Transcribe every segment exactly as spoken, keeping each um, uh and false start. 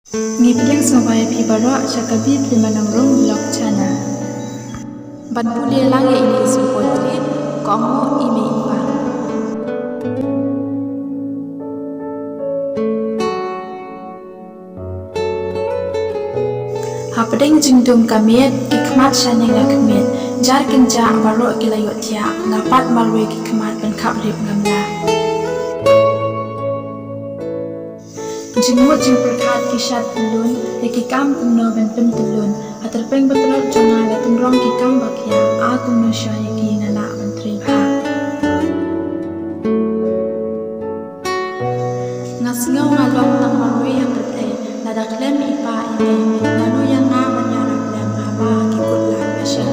Ngi pdiang sngewbha ïa phi baroh sha ka Biplima Nongrum Vlog Channel. Ban pule lang ïa ine i sngewbha, Kohnguh I Mei I Pa. Hapdeng jingdum ka miet, ki khmat shaneng la khmied, jar kynjah baroh ki la ïohthiah, nga pat marwei ki khmat ban khap rip ngam lah. Jingmut jingpyrkhat ki shad pyllun, ïa ki kam kumno ban pyntyllun, ha tyrpeng ba tlot jong nga la pynrong ki kam ba khia, a kumno sha ïa ki nga lah ban trei bha. Nga sngew nga long tang marwei ha pyrthei, lada khlem i pa i mei, lano ïa nga ban ïarap lem haba ki kut lad ba shem.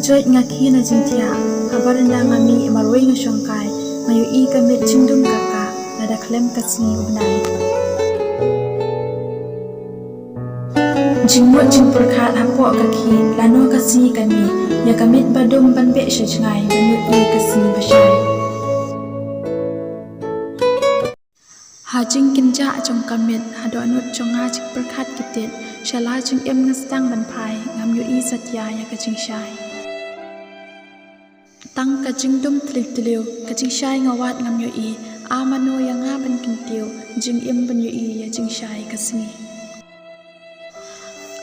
Joit nga khie na jingthiah, haba rynda nga mih marwei nga shongkai, nga ïohi ka miet jingdum ka kah, lada khlem ka sngi u bnai. Jingmut jingpyrkhat hapoh ka khih, lano ka sngi ka mih, ïa ka miet ba dum ban beh sha jngai, ban ïohi ka sngi ba shai. Ha jingkynjah jong ka miet, ha dohnud jong nga jingpyrkhat ki tied, sha la jingim nga sdang ban phai, ngam ïohi satia ïa ka jingshai. Tang ka jingdum tliw tliw, ka jingshai nga wad ngam ïohi, a mano ïa nga ban kyntiew, jingim ban ïohi ïa jingshai ka sngi.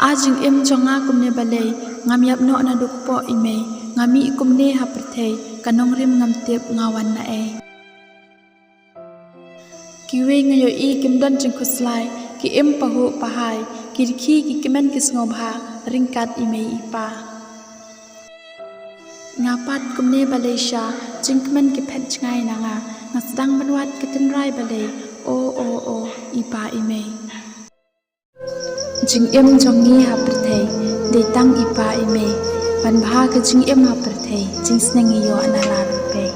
A jingim jong nga kumne balei, ngam ïap noh naduh kpoh i mei, nga mih kumne ha pyrthei, ka nongrim ngam tip nga wan na ei. Kiwei nga ïohi kim don jingkhuslai, ki im pahuh pahai, ki rkhie ki kmen ki sngewbha, ryngkat i mei i pa. Nga pat kumne balei sha, jingkmen ki phet jngai na nga, nga sdang ban wad ka tynrai balei, o, o, o, i pa i mei. Jingim jong ngi ha pyrthei, dei tang i pa i mei, ban bha ka jingim ha pyrthei, jingsneng ngi ïoh na la rympei.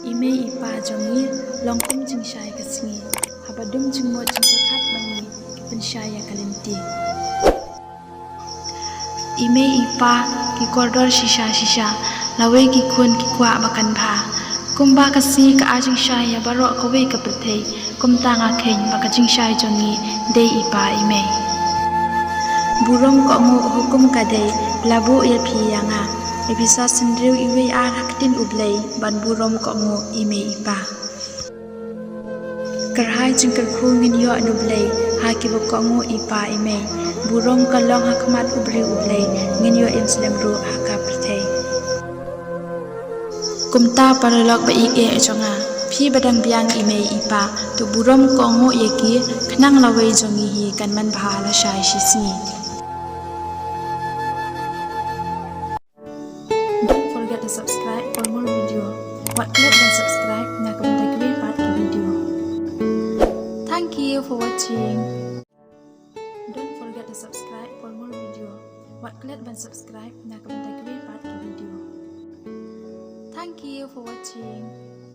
I mei i pa jong ngi, long kum jingshai ka sngi, haba dum jingmut jingpyrkhat ba ngi, ki pynshai ïa ka lynti. I mei i pa, ki kordor shisha shisha, lawei ki khun ki kwah ba kan bha. Kumba ka sngi ka ai jingshai ïa baroh kawei ka pyrthei, kumta nga kheiñ ba ka jingshai jong ngi, dei i pa i mei. Burom kohnguh hukum ka dei, la buh ïa phi ïa nga. Ephesians hynriew wei ar ha ktien U Blei, ban burom kohnguh i mei i pa. Kyrhai jingkyrkhu ngin ïoh na U Blei, ha kiba kohnguh i pa i mei. Burom ka long ha khmat u briew U Blei, ngin ïoh im slem ruh ha ka pyrthei. Kumta paralok ba ïeit jong nga, phi ba dang biang i mei i pa, to burom kohnguh ïa ki, khnang lawei jong ngi hi kan manbha lashai shisngi. Don't forget to subscribe for more video. Wat klet ban subscribe na ka bynta kiwei pat ki video. Thank you for watching. Don't forget to subscribe for more video. Wat klet ban subscribe na ka bynta kiwei pat ki video. Thank you for watching.